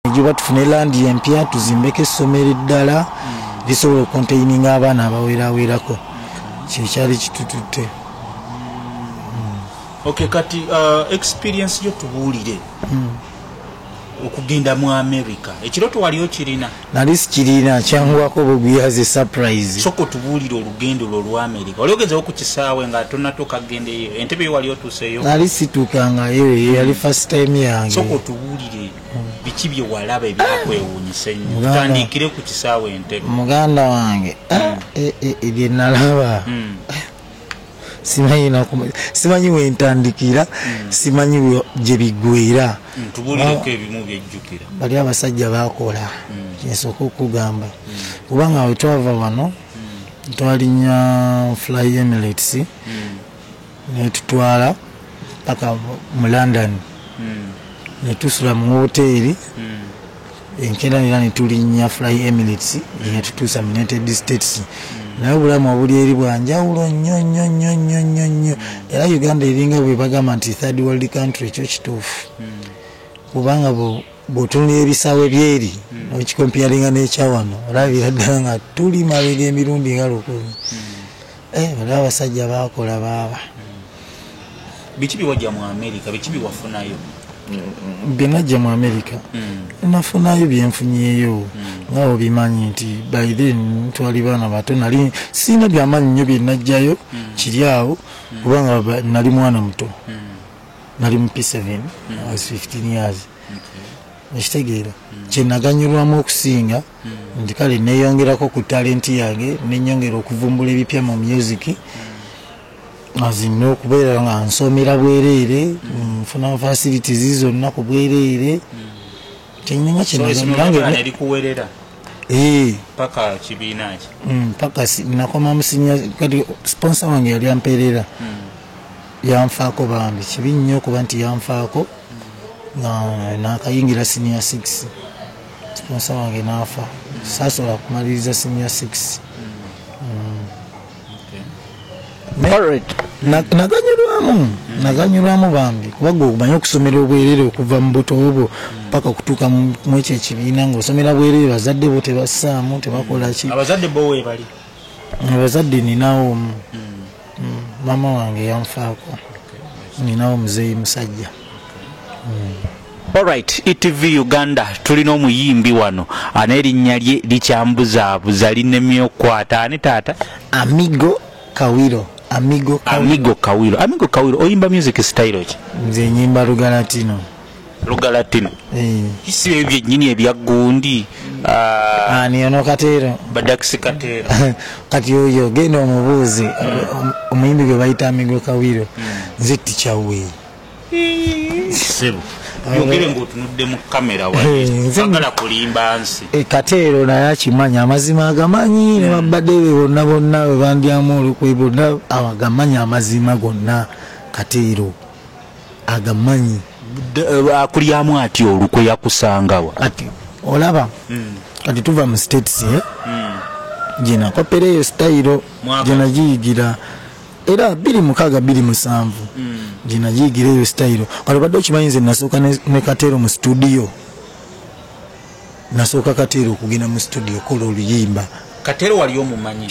Ejuba tufune land empya, tuzimbeko essomero eddala lisobola okucontaininga abaana abawerawerako. Kyekyali kitututte. Okay, kati experience yo tubuulire, okugenda mu America ekirooto wali okirina? Nali sikirina, kyangwako bugwiyaze surprise. Soka otubuulire olugendo lwo olwa America. Wali ogenzewo ku kisaawe nga tonatuuka kugendeyo? Entebe yo wali otuuseyo? Nali situukangayo, yali first time yange. Soka otubuulire biki bye walaba ebyakwewuunyisa ennyo. Tutandikire ku kisaawe Entebe. Muganda wange, bye nalaba simanyi wentandikira, simanyi gye biggwera. Tubuulireko ebimu byejjukira. Bali abasajja bakola, kyensooka okugamba, kubanga we twava wano twalinnya Fly Emirates netutwala paka mu London, netusula mu woteeri. Enkeera era netulinnya Fly Emirates netutuusa mu United States. Naye obulamu obuli eri bwanjawulo nnyo nnyo nnyo nnyo nnyo nnyo. Era Uganda eringa bwe bagamba nti third world country, ekyo kituufu, kubanga bw'otunulira ebisaawe byeri nokicomparinga n'ekyawano, olabira ddala nga tuli mabega emirundi nga 1000. Bali abasajja bakola baaba. Biki byewajja mu America? Biki byewafunayo? Bye najja mu America, nafunayo byenfunyeeyo nga obimanyi nti by then twali baana bato. Nali siina byamaanyi nnyo bye najjayo kiri awo, kubanga nali mwana muto, nali mu P7, I was 15 years. Ekitegeera kyenaganyulwamu okusinga nti kale neyongerako ku talenti yange, nenyongera okuvumbula ebipya mu music, azina okubeera nga nsomera bwereere, nfuna facilities zonna ku bwereere. Kyenyinga kyenaganyulwa paka kibiina ki? Paka nakoma mu senior. Kati sponsor wange yali ampeerera, yanfaako bambi. Kibi nnyo okuba nti yanfaako nga nakayingira senior 6, sponsor wange n'afa, saasobola kumaliriza senior 6. Naganyulwamu bambi, kuba gwe okumanya okusomera obwerere okuva mu buto bwo paka okutuuka mu ekyo ekibiina ng'osomera bwerere, bazadde bo tebassaamu, tebakola ki. Abazadde bo weebali? Abazadde ninawo omu, maama wange yanfaako, ninawo muzeeyi musajja. Alright, ETV Uganda, tulina omuyimbi wano n'erinnya lye likyambuzaabuza, linnemye okukwata. Ani taata? Amigo Kawiro. Amigo Kawiro. Amigo Kawiro. Amigo Kawiro, oyimba music style ki? Nze nyimba Lugalatino. Lugalatino? Si ebyo byennyini ebya gundi? Ani ono? Kateero? Badakisi Kateero. Kati oyo genda omubuuze, omuyimbi gwe bayita Amigo Kawiro, nze teacher we. Sebo, yogere ng'otunudde mu kamera, wagala kulimba nsi. Kateero naye akimanya, amazima agamanyi, ne babadde be bonna bonna bwe bandyamu olukwe bonna agamanyi, amazima gonna Kateero agamanyi. Akulyamu atya olukwe? Yakusangawa? Kati olaba, kati tuva mu States, gyenakopera eyo style, gyenagiyigira era 2006, 2007 gyenagiyigira eyo style. Kati obadde okimanyi nze nasooka ne Kateero mu studio? Nasooka Kateero okugenda mu studio kola oluyimba. Kateero wali omumanyi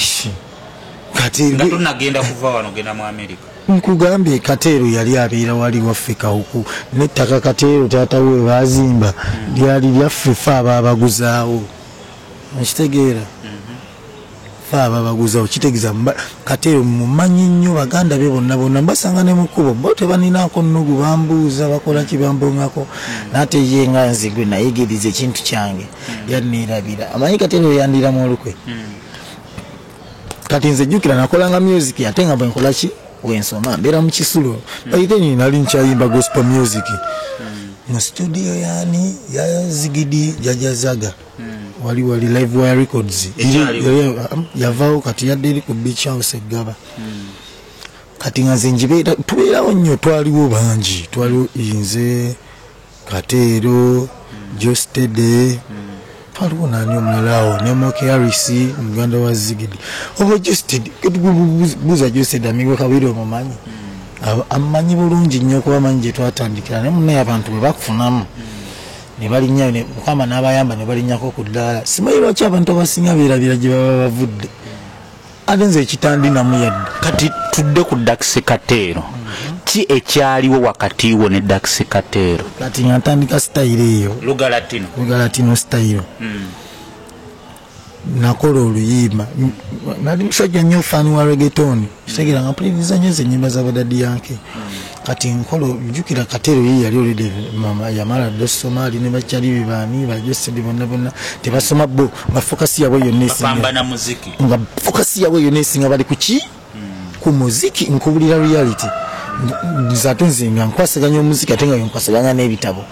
nga tonagenda kuva wano genda mu America? Nkugambye, Kateero yali abeera wali waffe Kawuku, n'ettaka Kateero taata we bazimba lyali lyaffe, fe abaabaguzaawo. Okitegeera? Fe ababaguzaawo, kitegeeza Kateero mumanyi nnyo, baganda be bonna bonna mbasanga ne mukubo, bo tebaninaako nnugu, bambuuza bakola ki, bambongako. Naate ye nga nze gwe nayigiriza ekintu kyange, yanneerabira. Amanyi Kateero yandiramu olukwe. Kati nze jjukira nakolanga music, ate nga bwenkola ki, wensoma mbeera mu kisulo. By then nali nkyayimba gospel music mu studio yani ya Zigidi Jajazaga, wali wali Live Wire Records. Yavaawo, kati yadde eri ku Beach House eggaba. Kati nga nze njibeera, tubeerawo nnyo, twaliwo bangi, twaliwo nze, Kateero, Jostede, twaliwo nani omulala awo, ne Moke Harris, muganda wa Zigidi oba Jostede. Buuza Jostede, Amigo Kawire omumanyi? Amanyi bulungi nnyo, kuba amanyi gye twatandikira. Naye munaye abantu bwe bakufunamu. Ne balinnya ne Mukama n'abayamba ne balinnyako ku ddaala. Simanyi lwaki abantu abasinga beerabira gye baba bavudde, ate nze ekitandi namu yadde. Kati tudde ku Dax Kateero. Ki ekyaliwo wakati wo ne Dax Kateero? Kati nga ntandika sitayiro eyo. Lugalatino. Lugalatino sitayiro. Nakola oluyimba, nali musajja nnyo fan wa reggaeton, kitegeera, nga mpuliriza nnyo ezo ennyimba za ba Daddy Yankee. Kati nkola, jjukira Kateero ye yali already mama yamala dda osoma, ali ne bakyali be baani, bajosedi bonna bonna tebasoma bo, nga focus yaabwe yonna esinga bapambana muziki. Nga focus yaabwe yonna esinga bali ku ki? Ku muziki. Nkubulira reality, nze ate nze nga nkwasaganya omuziki, ate nga nkwasaganya n'ebitabo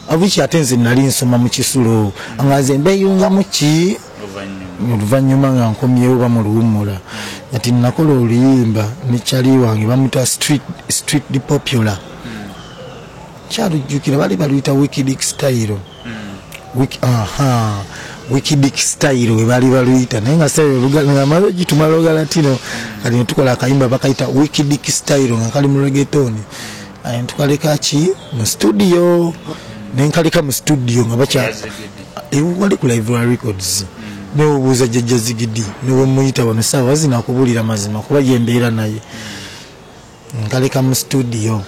abiki, ate nze nali nsoma mu kisulo, nga nze mbeyungamu ki oluvannyuma nga nkomyewo ba mu luwummula. Kati nakola oluyimba ne kyali wange bamuta Street the Popular, kyalujjukira bali baluyita Wicked Style. Aha, Wicked Style we bali baluyita, naye nga nga maze gituma Lugalatino. Kati netukola akayimba bakayita Wicked Style nga kali mu reggaeton. Aye ntukaleka ki mu studio, nenkaleka mu studio nga bakya wali ku Live Records. Newobuuza Jjajja Zigidi, newemuyita wano saawa zino akubuulira mazima, kuba yembeera naye. Nkaleka mu studio,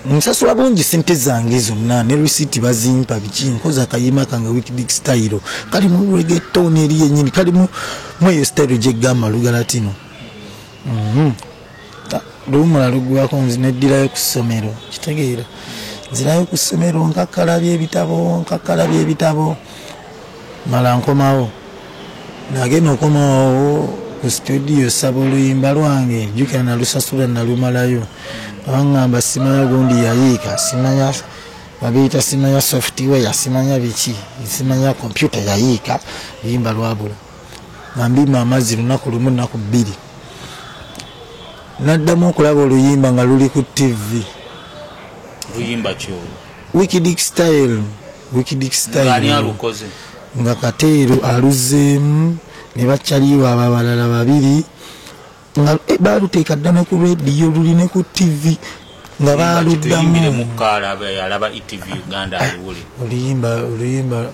nsasula bulungi sente zange zonna ne risiti bazimpa biki, nkoza akayimba kange Wicked Style, kali mu reggaeton eri yennyini, kali mu eyo style gyegamba Lugalatino. Luwummula luggwako, nze neddirayo ku ssomero, kitegeera, nzirayo ku ssomero, nkakkalabya ebitabo, nkakkalabya ebitabo, mala nkomawo. Nagenda okomawo ku studio, saba oluyimba lwange, jjukira nalusasula nalumalayo, baŋŋamba simanya gundi yayiika, simanya babiyita simanya software, simanya biki, simanya kompyuta yayiika, luyimba lwabula. Nga mbima amazzi lunaku lumu, nnaku 2, naddamu okulaba oluyimba nga luli ku TV. Luyimba ki olwo? Wicked Style. Wicked Style. Ani alukoze? Nga Kateero aluzeemu ne bakyaliwo abo abalala babiri, nga baluteeka dda ne ku rediyo, luli ne ku TV nga baluddamu. Tuyimbire mu kkaala, alaba ETV Uganda aluwulire. Oluyimba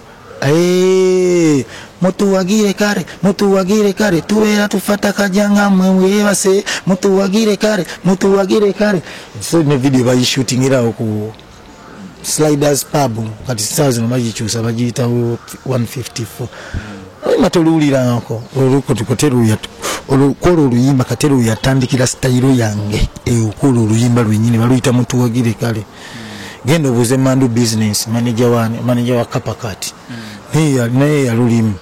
mutuwagire kale, mutuwagire kale, tubeera tufata kajanga mwe mwebase, mutuwagire kale, mutuwagire kale. So ne video bayishootingirawo ku Sliders Pub, kati saawa zino bagikyusa bagiyitawo 154. Oluyimba toluwulirangako olukola oluyimba Kateero yatandikira sitayiro yange okukola oluyimba lwennyini, baluyita mutuwagire kale. Genda obuuze Mandu Business, manager wa Kapakat, naye yalulimu,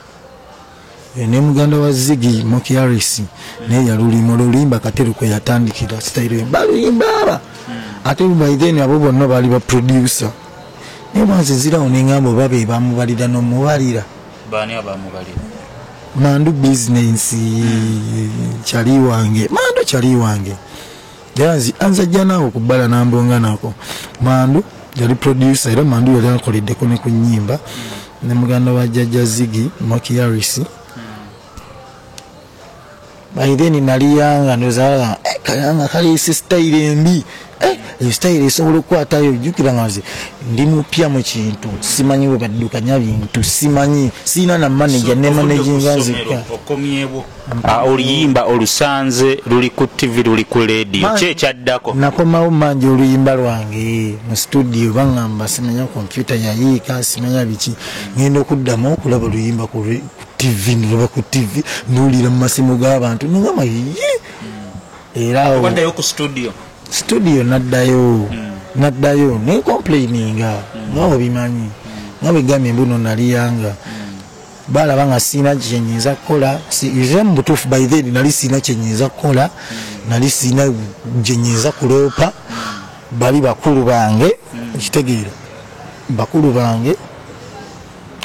ne muganda wa Ziggy Moki Harris naye yalulimu. Oluyimba Kateero kwe yatandikira sitayiro yange, baluyimba aba ate by then abo bonna baali ba producer. Naye bwanze nzirawo neŋŋamba oba be bamubalira n'omubalira. Baani abamubalira? Mandu Business, kyali wange, Mandu kyali wange, era anzajja naawe ku bbala nambonga nako. Mandu yali producer, era Mandu yali ankoleddeko ne ku nnyimba ne muganda wa Jjajja Ziggy Moki Harris. By then nali yanga ndowooza kayanga kaleese sitayiro embi, eyo sitayiro esobola okukwatayo. Jjukira nga nze ndi mupya mu kintu, simanyi bwe baddukanya bintu, simanyi, sirina na manager, ne managinga nzekka. Okomyewo oluyimba olusanze luli ku TV, luli ku radio, ki ekyaddako? Nakomawo manja oluyimba lwange mu studio, baŋŋamba simanya kompyuta yayiika, simanya biki. Ngenda okuddamu okulaba oluyimba ku TV, ndulaba ku TV, nduwulira mu masimu g'abantu, nengamba ye era awo waddayo ku studio? Studio naddayo, naddayo ne complaininga nga obimanyi, nga bwegambye embuno naliyanga, balaba nga sirina kyenyinza kukola. Era mu butuufu by then nali sirina kyenyinza kukola, nali sirina gyenyinza kuloopa, bali bakulu bange, kitegeera, bakulu bange,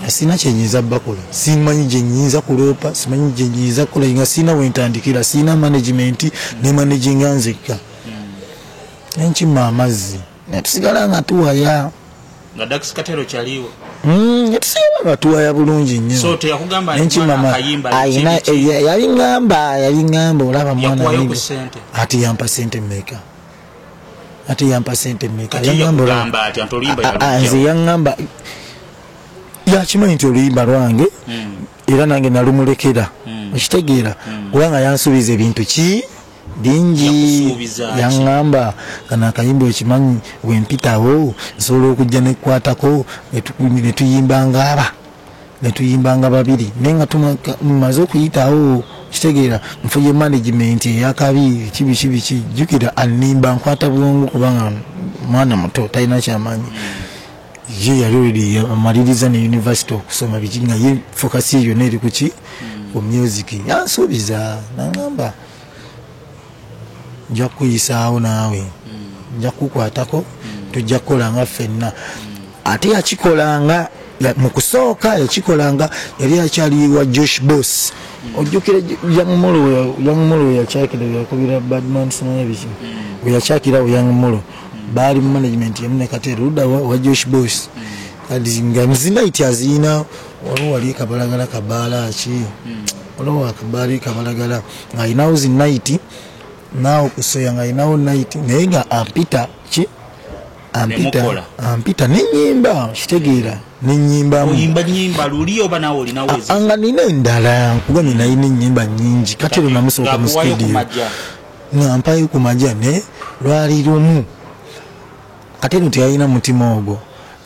sirina kyenyinza bakola, simanyi gyenyinza kuloopa, simanyi gyenyinza kukola, nga sirina wentandikira, sirina management, ne managinga nzekka. Nenkima amazzi netusigala nga tuwaya. Nga Dax Kateero kyaliwo? Netusigala nga tuwaya bulungi nnyo. So teyakugamba nti mwana akayimba yali ŋŋamba, yali ŋŋamba olaba mwana Yakuwayo ku ssente? Ate yampa ssente mmeka? Ate yampa sente mmeka? Kati Yaŋŋamba yakugamba atya nti oluyimba Ah, ah, yalujja? nze yaŋŋamba yakimanyi nti oluyimba lwange era nange nalumulekera, okitegeera, kubanga yansuubiza ebintu ki bingi. Yakusuubiza ki? Yaŋŋamba kano akayimba okimanyi wempitawo nsobola okujja nekwatako netuyimbanga aba netuyimbanga babiri, naye nga maze okuyitawo, kitegeera, nfunye management eyakabi ki biki biki. Jjukira annimba nkwata bwongo kubanga mwana muto talina kyamanyi. Ye yali already amaliriza ne university okusoma biki, nga ye focus ye yonna eri kuki, ku music. Yansuubiza nangamba nja kukuyisaawo naawe nja kukukwatako, tujja kukola nga ffenna. Ate yakikolanga mu kusooka yakikolanga yali akyali wa Josh Boss. Ojjukira Young Mulo we yakyakira, we yakubira Badman simanya biki, we yakyakira we Young Mulo baali mu management yemu ne Kateero ludda wa Josh Boss. Kati nga nzinaiti aziina waliwo wali kabalagala kabaala ki, waliwo akabaala kabalagala ng'alinawo zi night, naawo kusoya ng'alinawo night, naye nga ampita ki, ampita Nemukola. Ampita nenyimba, kitegeera, nenyimbamu. Oyimba nyimba luli oba naawe olinawo ezi? Nga nina endala, nkugambye nalina enyimba nyingi. Kati olwo namusooka mu Ng'akuwayo ku studio majja. Nga mpayo ku majja, ne lwali lumu kati eno teyalina mutima ogwo,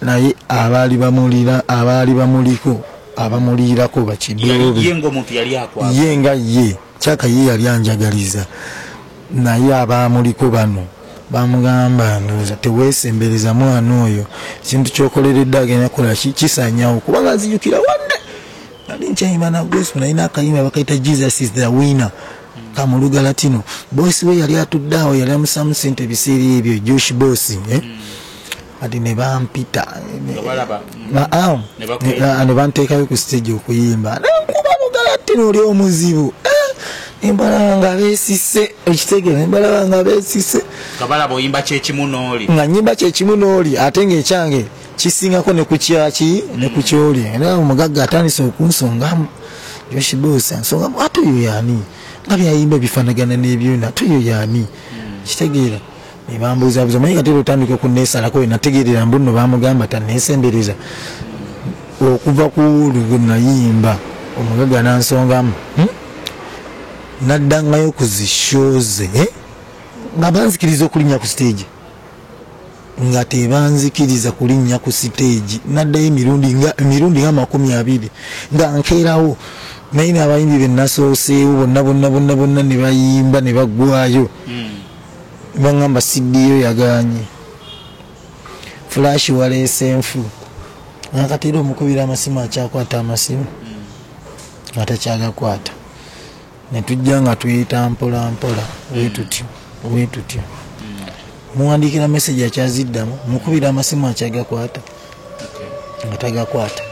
naye abaali bamulira, abaali bamuliko, abamuliirako bakidoobe. Ye ng'omuntu yali akwagala? Ye nga ye kyaka ye yali anjagaliza, naye abamuliko bano bamugamba ndowooza teweesembereza mwana oyo, ekintu kyokoleredde agenda kukola kisanyawo. Kubanga nzijukira wadde nali nkyayimba na gospel, nalina akayimba bakayita "Jesus is the Winner" kamuluga latino. Bosi we yali atudde awo, yali amusamu sente ebiseera ebyo, Josh Boss, eh? Kati ne bampita Nga balaba Ah, Ne bakuyita. ne banteekayo ku stage okuyimba, nenkuba lugalatino oli omuzibu. Eh, nembalaba nga beesise, ekitegere, nembalaba nga beesise. Nga balaba oyimba kyekimu n'oli. Nga nyimba kyekimu n'oli, ate ngaekyange kisingako ne kukyaki ne kukyoli. Era omugagga atandise okunsongamu, Josh Boss ansongamu, ate oyo yaani nga byayimba bifanagana n'ebyona, ate oyo yaani, kitegeera. Nebambuuzabuuza, manyi kati era otandika okuneesalako. We nategeerera mbu nno bamugamba taneesembereza. Okuva ku olwo gwe nayimba omugagga nansongamu, Naddangayo ku zi show ze, eh? Nga banzikiriza okulinnya ku stage, nga tebanzikiriza kulinnya ku stage. Naddayo emirundi nga 20 nga nkeerawo, naye n'abayimbi be nasooseewo bonna bonna bonna bonna ne bayimba ne baggwayo. Baŋŋamba sidiyo yaganye, flash waleese enfu. Nga kati era omukubira amasimu akyakwata amasimu nga takyagakwata. Netujja nga tuyita mpola mpola wetutyo wetutyo, muwandikira message akyaziddamu, mukubira amasimu akyagakwata nga tagakwata.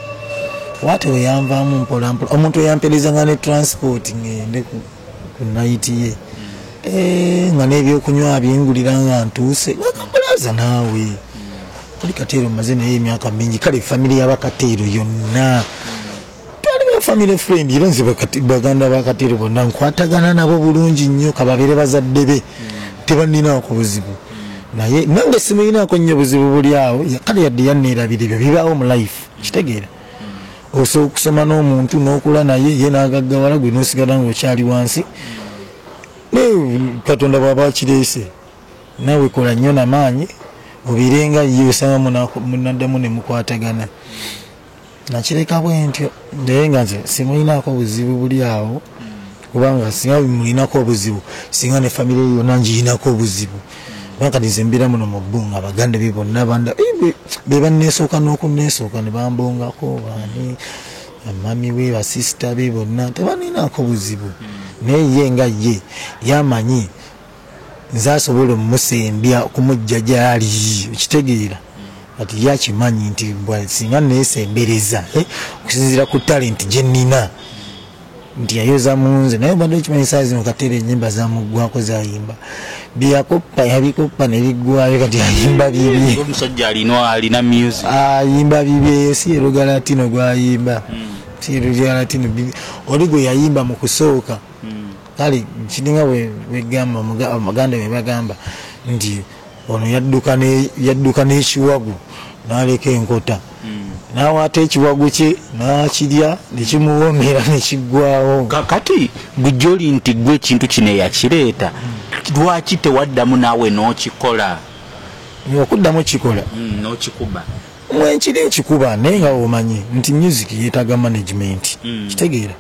Waate weyanvaamu mpola mpola, omuntu eyamperezanga ne transport ngende ku night ye. Eh, nga n'ebyokunywa byengulira nga ntuuse nakabulaza naawe oli Kateero maze naye emyaka mingi. Kale famire y'abakateero yonna twali ba family friend, era nze baganda bakateero bonna nkwatagana nabo bulungi nnyo, kababeere bazadde be tebaninaako buzibu, naye nange simuyinaako nnyo buzibu buli awo. Kale yadde yanneerabira, ebyo bibaawo mu life, kitegeera. Osobola okusoma n'omuntu n'okula naye, ye n'agaggawala, gwe n'osigala ng'okyali wansi. Naye Katonda bw'aba akireese, naawe kola nnyo namaanyi obeere nga ye, osanga munaddamu ne mukwatagana. Nakireka bwe ntyo, naye nga nze simulinaako buzibu buli awo, kubanga singa mulinako obuzibu, singa ne famire ye yonna ngiyinako obuzibu. Kubanga kati nze mbeera muno mu bbunga, abaganda be bonna banda be banneesooka n'okunneesooka ne bambongako, baani, mami we, basisita be bonna tebaninaako buzibu. Naye ye nga ye yamanyi nze asobola omusembya okumujja gyali, okitegeera. Kati ye akimanyi nti singa neesembereza, eh, okusinziira ku talent gye nnina nti yayoza mu nze. Naye obadde okimanyi saa zino Kateera enyimba zamuggwako, zayimba byeyakoppa yabikoppa nebiggwayo, kati ayimba bibye. Omusajja alina music. Ayimba bibye, si erugalatino gwayimba, si erugalatino oli gwe yayimba mu kusooka. Kale kiringa bwegamba abaganda bwe bagamba nti Ono yadduka n'ekiwagu n'aleka enkota, n'awaata ekiwagu kye n'akirya nekimuwomera nekiggwawo. Kati gujoli nti gwe ekintu kino eyakireeta, lwaki tewaddamu naawe n'okikola? Okuddamu kikola n'okikuba mwenkiri nkikuba, naye nga omanyi nti music yeetaaga management. Kitegeera?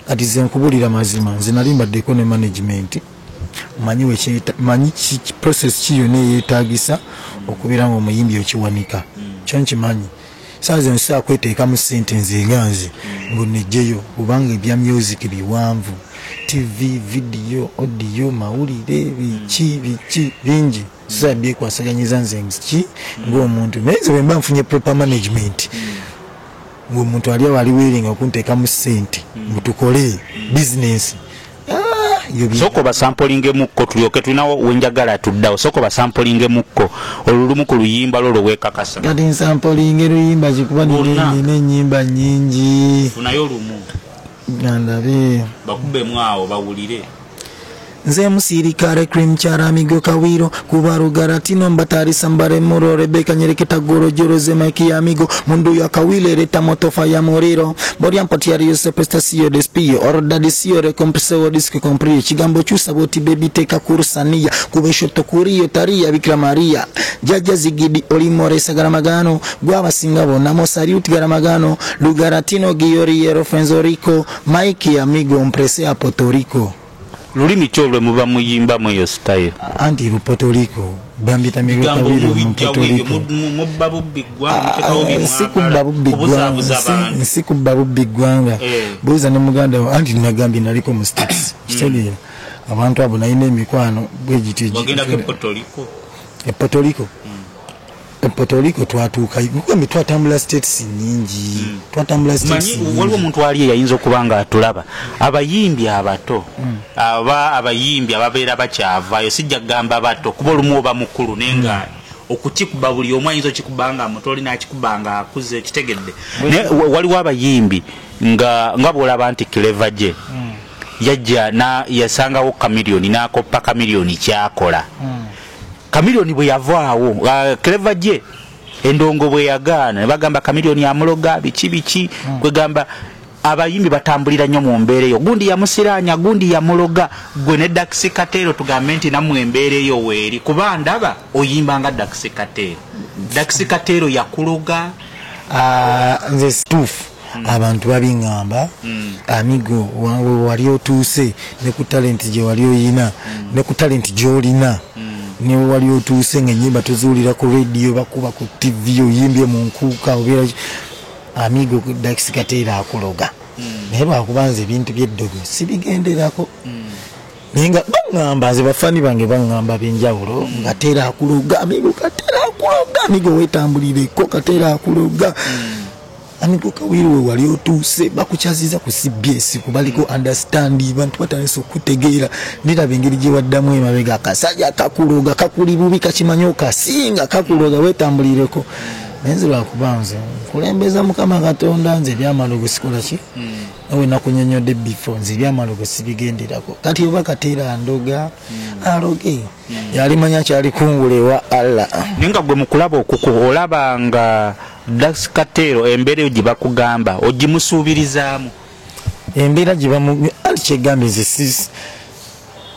Kati ze nkubulira mazima, nze nali mbaddeko ne management, manyi manyi process ki yonna eyeetagisa okubeera nga omuyimbi okiwanika. Kyo nkimanyi. Saa zino nsobola kweteekamu ssente nze nga nze ngonejjeyo, kubanga ebya music biwanvu, TV, video, audio, mawulire, biki biki bingi, sobola byekwasaganyiza nze ki ng'omuntu. Naye nze bwe mba nfunye proper management, ng'omuntu ali awo ali willing okunteekamu ssente ngu tukole bizinesi. Sooka obasampolingemukko tulyoke tulinawo wenjagala tuddawo. Sooka obasampolingemukko olulumu ku luyimba lwo lweweekakasa. Kati nsampolinge luyimba kikuba nina ennyimba nnyingi. Funayo olumu. Gandabe. Bakubemu awo bawulire. Nze musirikale cream charamigo kawiro kubarugaratino mbatarisa mbaremuro Rebeka nyereketa goro joroze Mike amigo mundu ya kawile reta motofa ya moriro boria mpotiari Yosef stasio despio ordadisio recompressor disc compris chigambo chusa boti baby teka kursania kubesho tokuriyo taria Bikira Maria jaja zigidi olimore sagaramagano gwabasinga bona mosariut garamagano lugaratino gioriero fenzorico Mike amigo mpresea Puerto Rico. Lulimi ki olwe muba muyimbamu eyo style? Anti Puerto Rico bambita Bigambo mubijja ebyo mubba bubbi ggwanga, muteekawo si kubba bubbi ggwanga. Buuza ne muganda wo, anti nagambye naliko mu States. Kitegeera? Abantu abo nalina emikwano bwe giti. Wagendako e Puerto Rico? E Puerto Rico? E Puerto Rico twatuuka, nkugambe twatambula states nnyingi. Twatambula states nnyingi. Waliwo omuntu ali eyayinza okuba nga atulaba, abayimbi abato, aba abayimbi ababeera bakyavaayo, sijja kugamba bato kuba olumu oba mukulu naye nga okukikuba buli omu ayinza okikuba nga muto, oli n'akikuba nga akuze, kitegedde. Naye waliwo abayimbi nga bw'olaba nti Clever J yajja yasangawo Chameleone n'akoppa Chameleone kyakola. Chameleone bwe yavaawo, Clever J endongo bwe yagaana ne bagamba Chameleone amuloga biki biki, kwegamba abayimbi batambulira nnyo mu mbeera eyo, gundi yamusiraanya, gundi yamuloga. Gwe ne Daxx Kartel tugambe nti nammwe embeera eyo weeri, kuba ndaba oyimba nga Daxx Kartel. Daxx Kartel yakuloga? Nze situufu. Abantu babiŋŋamba, amigo wali otuuse ne ku talenti gye wali oyina, ne ku talenti gy'olina, ne wali otuuse ng'ennyimba toziwulira ku radio, bakuba ku TV, oyimbye mu nkuuka, obeera amigo Daxx Kartel akuloga. Naye lwakuba nze ebintu by'eddogo sibigenderako. Naye nga baŋŋamba, nze bafaani bange baŋŋamba b'enjawulo, nga Kartel akuloga, amigo Kartel akuloga, amigo weetambulireko, Kartel akuloga. Amigo Kawiri we wali otuuse bakukyaziza ku CBS, kubaliko understand, bantu batandise okutegeera. Niraba engeri gye waddamu emabega, akasajja kakuloga, kakuli bubi, kakimanyi okasinga, kakuloga, weetambulireko. Naye nze lwakuba nze nkulembeza Mukama Katonda, nze ebyamalogo sikola ki? Nawe nakunyonnyodde before, nze ebyamalogo sibigenderako. Kati oba Kartel andoga, aloge, yalimanya kyali kungula ewa Allah. Naye nga gwe mu kulaba okuku olaba nga Daxx Kartel embeera eyo gye bakugamba ogimusuubirizaamu? Embeera gye bamu, anti kyegambye nze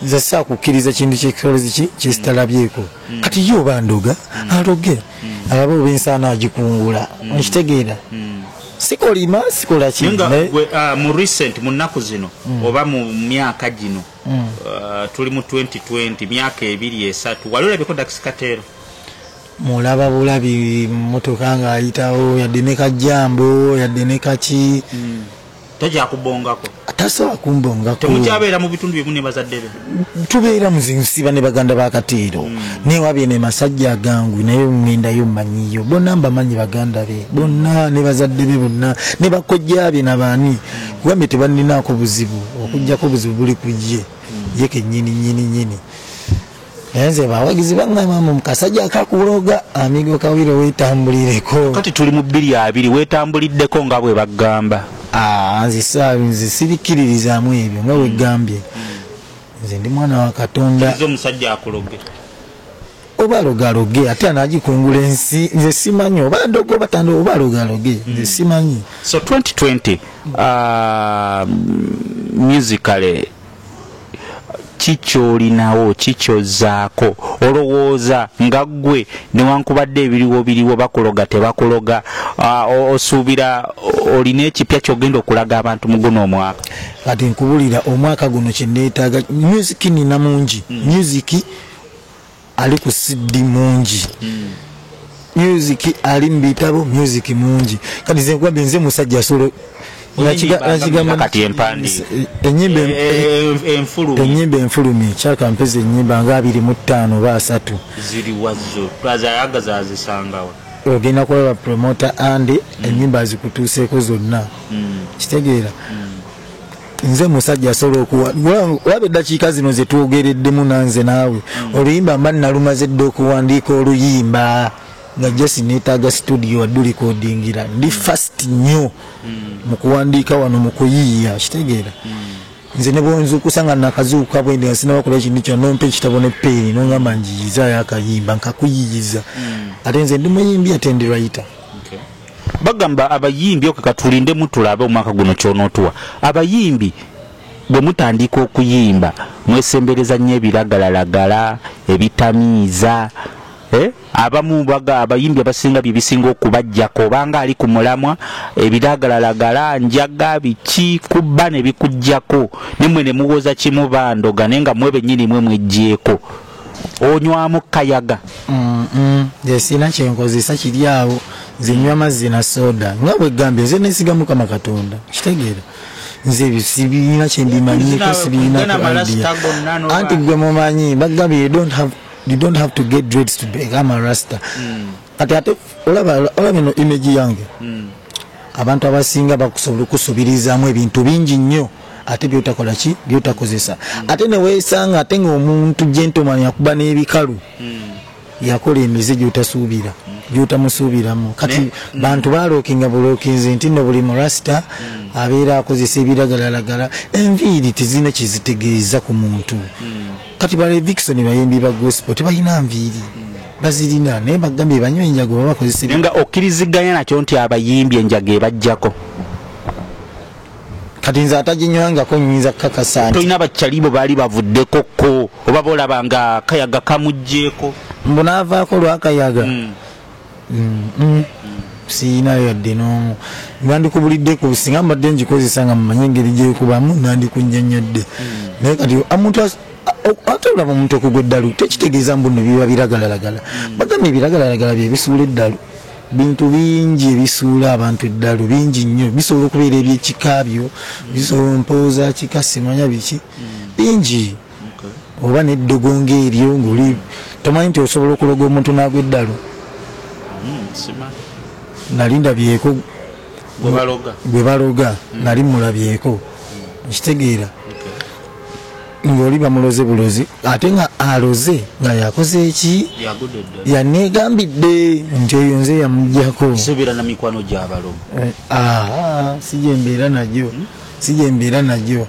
nze saakukkiriza kintu kyekikozi ki kyesitalabyeko. Kati ye oba ndoga, aloge, alabe oba ensaana agikungula. Okitegeera? Sikolima, sikola ki. Naye nga mu recent, mu nnaku zino oba mu myaka gino, tuli mu 2020, myaka 2 3, wali olabyeko Daxx Kartel? Mulaba bulabi mmotoka ng'ayitawo, yadde ne kajjambo, yadde ne kaki. Takyakubongako? Tasobola kumbongako. Temukyabeera mu bitundu bimu ne bazadde be? Tubeera mu nsiba ne baganda ba Kartel. Naye wabye ne masajja agangu, naye ŋŋendayo mmanyiyo. Bonna mbamanyi baganda be, bonna ne bazadde be bonna, ne bakojja be na baani. Kugambye tebanninaako buzibu, okuggyako obuzibu buli ku ye. Ye kennyini nnyini nnyini. Naye nze bawagizi baŋŋamba mu kasajja akakuloga, amigo Kawiro weetambulireko. Kati tuli mu 2020, weetambuliddeko nga bwe bagamba? Nze sirikkiririzaamu ebyo nga bwe ggambye. Nze ndi mwana wa Katonda. Kiza omusajja akuloge. Oba alogaloge ate anagikungula ensi, nze simanyi oba ndogo oba tando, oba alogaloge, nze simanyi. So 2020 musically kikyolinawo, kikyozaako, olowooza nga ggwe newankubadde ebiriwo biriwo, bakuloga tebakuloga, osuubira olina ekipya kyogenda okulaga abantu mu guno omwaka? Kati nkubulira, omwaka guno kyeneetaaga, music nina mungi, music ali ku CD mungi, music ali mu bitabo, music mungi. Kati nze nkugambye, nze musajja asobola Kati empandiika. Enyimba Enfulumi. Enyimba enfulumi kyakampeza enyimba nga 25 oba 30. Ziri wazzo twazayaga zazisangawa? Ogenda kulaba promoter andi enyimba zikutuuseeko zonna, kitegeera? Nze musajja asobola okuwa, olaba eddakiika zino zetwogereddemu nanze naawe, oluyimba mba nalumaze dda okuwandiika oluyimba, nga just neetaaga studio wadulikodingira. Ndi fast nnyo mu kuwandiika wano, mu kuyiiya, kitegeera? Nze ne bwonzuukusa nga nakazuukuka bwende nga sinaba ekintu kyonna, nompa ekitabo ne peeni nongamba njiyizaayo akayimba, nkakuyiyiza. Ate nze ndi muyimbi ate ndi writer. Bagamba abayimbi, okay, katulindemu tulabe omwaka guno kyonootuwa. Abayimbi bwe mutandika okuyimba mwesembereza nnyo ebiragalalagala, ebitamiiza, eh? Abamu baga abayimbi abasinga bye bisinga okubajjako, obanga ali ku mulamwa, ebiragalalagala, njaga, biki, kubba ne bikujjako, nemwe ne muwoza kimu bandoga, naye nga mwe bennyini mwe mweggyeko. Onywamu kayaga? Nze sirina kyenkozesa kiri awo, nze nywa mazzi na soda. Nga bwegambye, nze nesiga Mukama Katonda, kitegeera? Nze ebyo sibirina kyembimanyiiko, sibirina Gana ku amarasita idea. gonna n'oba- Anti gwe mumanyi, bagambye you don't have to get dreads to become a rasta. Kati ate olaba eno image yange, abantu abasinga bakusobola okusubirizaamu ebintu bingi nnyo ate byotakola ki, byotakozesa. Ate neweesanga ate ngaomuntu gentleman yakuba n'ebikalu, yakola emize gyotasuubira, gyotamusuubiramu. Kati bantu balookinga bulookinzi nti nno buli murasita abeera akozesa ebiragalalagala. Enviiri tezirina kyezitegeeza ku muntu. Kati ba Levixone bayimbi ba gospel tebalina nviiri, bazirina, naye bagambye banywa enjago, baba bakozesa Naye nga okkiriziganya nakyo nti abayimbi enjaga ebajjako? Kati nze ataginywangako nyinza kukakasa nti Tolina bakyalibo baali bavuddeko ko oba bolaba nga kayaga kamugjeeko? Mbu naavaako lwakayaga? Siinayo yadde n'omu. Nandikubulidde singa mbadde ngikozesa nga mumanye engeri gyekubamu, nandikunyonyodde. Naye kati omuntu ate olaba omuntu okugwa eddalu tekitegeeza mbu nno biba biragalalagala. Bagambye ebiragalalagala bye bisuula eddalu. Bintu bingi ebisuula abantu eddalu, bingi nnyo. Bisobola okubeera ebyekika byo, bisobola mpooza kika, simanya biki, bingi, oba neddogo ngaeryo ngaoli tomanyi nti osobola okuloga omuntu n'agwa eddalu. Nali ndabyeko. Gwe baloga? Gwe baloga nali mulabyeko, nkitegeera ng'oli bamuloze bulozi, ate nga aloze nga yakoze eki? Yagudde eddala. Yanegambidde nti eyo nze yamugjako. Sobeera na mikwano gy'abalogo? Eh, ah, sijembeera nagyo, sijembeera nagyo.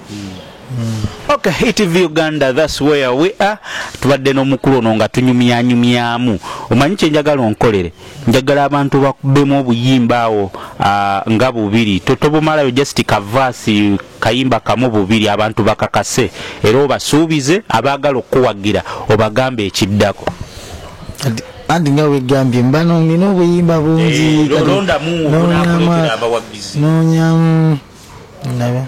Okay, ETV Uganda, that's where we are. Tubadde n'omukulu ono nga tunyumyanyumyamu. Omanyi kye njagala onkolere? Njagala abantu bakubemu obuyimba awo nga bubiri. Tobumalayo, just kavaasi, kayimba kamu bubiri, abantu bakakase era obasuubize abaagala okukuwagira, obagambe ekiddako. Kati anti nga wegambye, mbano nina obuyimba bungi. Eh, Kati londamu obunakuleetera abawagizi. Noonyamu ndaba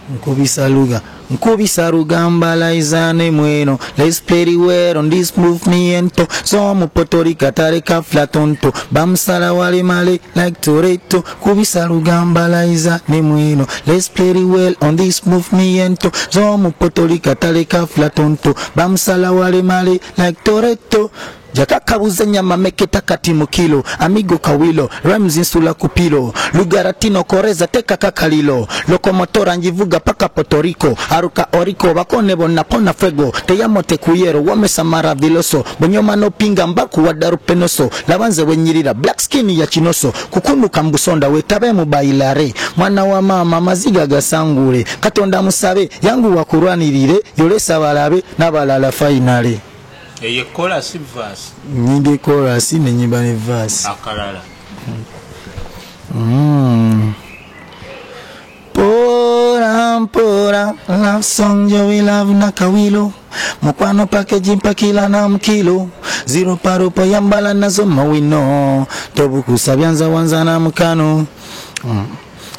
nkubisa luga, nkubisa rugamba laizane mweno. Let's play well on this movimiento. Somo Puerto Rico tareka flatonto bamusala wale male like Toretto. Kubisa rugamba laizane mweno. Let's play well on this movimiento. Somo Puerto Rico tareka flatonto bamusala wale male like Toretto. Jakakabuza nyama meketa kati mukilo amigo kawilo rhymes insula kupilo lugaratino koreza teka kakalilo lokomotora njivuga paka Puerto Rico aruka oriko bakone bona pona fuego te llamo te quiero wamesa maravilloso bonyoma no pinga mbaku wadarupenoso labanze wenyirira black skin ya chinoso kukunuka mbusonda wetabe mu bailare mwana wa mama maziga gasangule Katonda musabe yangu wakurwanirire yolesa balabe n'abalala finally. Eyo chorus, verse? Nyimbye chorus nenyimba ne verse. Akalala. Pora mpora, love song joey love nakawilo, mukwano package mpakila na mkilo, zero parupo yambala nazo mawino, tobukusa byanza wanza na mukano.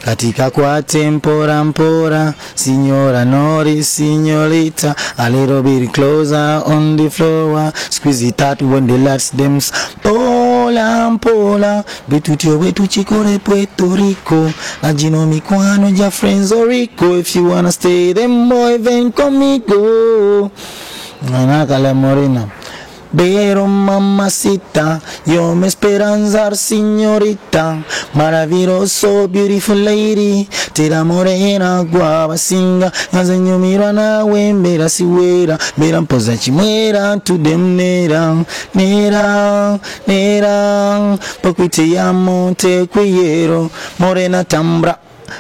Katika kwate mpora mpora, signora nori signorita, a little bit closer on the floor, squeeze it out when the lights them. Mpola mpola, bitutyo wetu chikore Puerto Rico, na jino mikwano ja friends Rico, if you wanna stay them boy ven conmigo. Nanaka morena. Pero mamacita, yo me esperanza, señorita, maravilloso, beautiful lady, tira morena, guava singa, ngazenyo mirana, wembera siwera, mera mpoza chimwera, tudem nera, nera, nera, pokwite ya monte kuyero, morena tambra.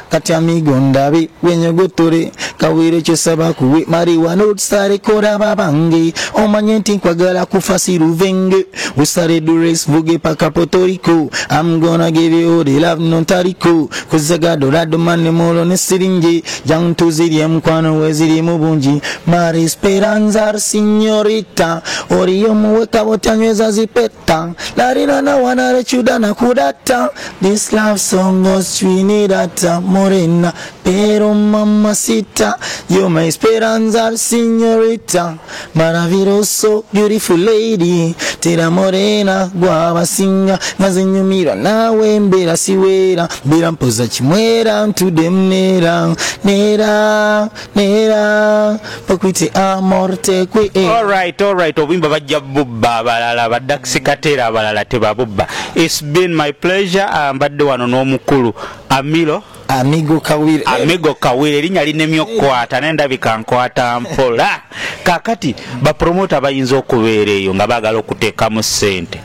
Kati amigo ndabi wenyogotore kawire kyosaba kuwe mariwana otusare kora babange omanye nti nkwagala kufa siruvenge usare dures vuge paka Puerto Rico, I'm gonna give you all the love non tariko kuzaga dorado mane molo ne siringi jantu ziri mkwano weziri mubungi mari esperanza signorita oriyo muweka botanyweza zipeta larina na wanare chuda na kudata this love song goes Trinidad morena, pero mamacita, you're my esperanza, señorita, maravilloso, beautiful lady, tira morena, guava singa, ngazenyo mira nawe mbera siwera, mbera mpoza chimwera, tudem nera, nera, nera, pakwite amorte kwe. Alright, alright, obimba bajja bubba abalala, badakisi Kateera abalala tebabubba. It's been my pleasure, mbadde wano n'omukulu Amilo Amigo Kawire. Amigo Kawire erinnya linemye okukwata naye ndabika nkwata mpola. Kaakati bapromota bayinza okubeera eyo nga baagala okuteekamu ssente.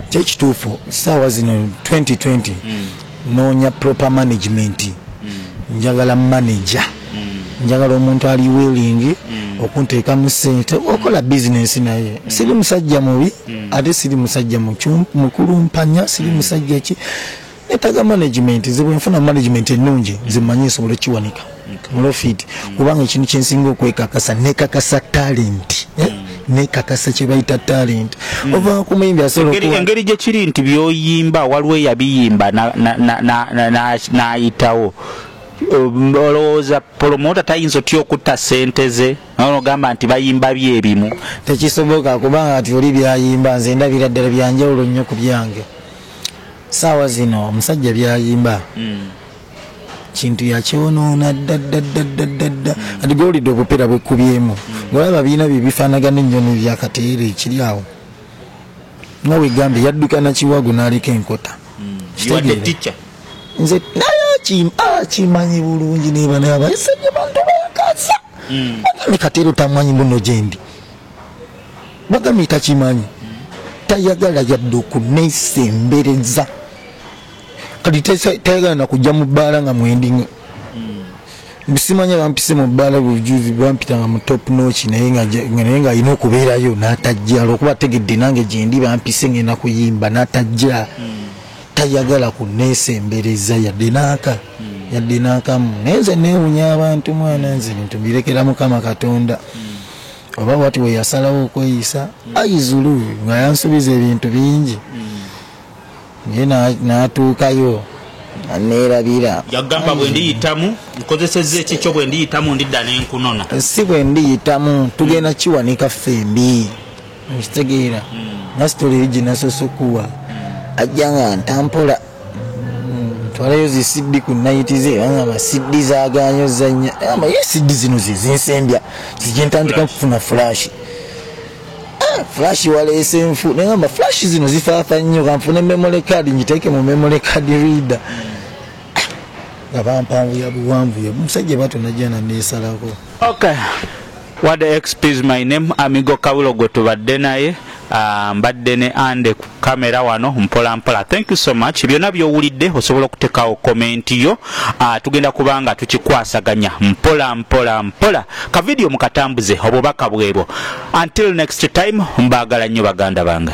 Kyekituufu ssaawa zino 2020 noonya proper management. Njagala manager. Njagala omuntu ali willing okunteekamu ssente okola business naye. Siri musajja mubi ate siri musajja mukulumpanya, siri musajja ki. Netaga management, nze bwe nfuna management ennungi nze mmanyi nsobola okukiwanika mulofit, kubanga ekintu kyensinga okwekakasa nekakasa talent, nekakasa kye bayita talent. Ova ku muyimbi asobola engeri gye kiri nti by'oyimba waliwo eyabiyimba n'ayitawo. Olowooza promota tayinza otya okutta ssente ze nogamba nti bayimba byebimu? Tekisoboka kubanga ati oli byayimba nze ndabira ddala byanjawulo nnyo ku byange. Sawa zino omusajja byayimba kintu yakyonoona dda dda dda dda dda dda. Ati gw'olidde obupiira bwekubyemu ng'olaba birina bye bifaanagana ennyo n'ebya Kateera ekiri awo, nga wegambye yadduka na kiwago n'aliko enkota. Nze naye akimanyi bulungi nebana abaisajja bantu bakasa bagambye Kateera otamanyi muno gyendi, bagambye takimanyi, tayagala yadde okuneesembereza. Kati tayagala nakujja mu bbaala nga mwendi simanya bampise mu bbaala bujuzi bampitanga mu top notch, naye nga alina okubeerayo n'atajja olwokuba ategedde nange gyendi bampise ngenda kuyimba n'atajja. Tayagala kuneesembereza yadde n'aka yadde n'akamu. Naye nze neewunya abantu mwana, nze bintu mbirekera Mukama Katonda. Oba wati we yasalawo okweyisa aizulu nga yansuubiza ebintu bingi, naye n'atuukayo aneerabira. Yagamba bwe ndiyitamu nkozesezza ekikyo, bwe ndiyitamu ndidda n'enkunona. Si bwe ndiyitamu tugenda kiwanika ffembi, nkitegeera. Nga sitoli eri gye nasoose okuwa ajja nga ntampola twalayo zi CD ku nayiti ze, bangamba CD zaagaanyo ozannya, gamba ye CD zino ze zinsembya zijje ntandika kufuna flash. Flash waleese nfu, naye ngamba flash zino zifaafa nnyo, kanfune memory card ngiteeke mu memory card reader. Nga bampanvuya buwanvuya, omusajja bw'atyo najja nanneesalako. Okay. What the XP is my name, Amigo Kawilo gwe tubadde naye. Mbadde ne Ande ku kamera wano mpola mpola. Thank you so much. Byonna by'owulidde osobola okutekawo komenti yo. Tugenda kubanga tukikwasaganya mpola mpola mpola. Ka video mukatambuze obubaka bwebwo. Until next time, mbaagala nnyo baganda bange.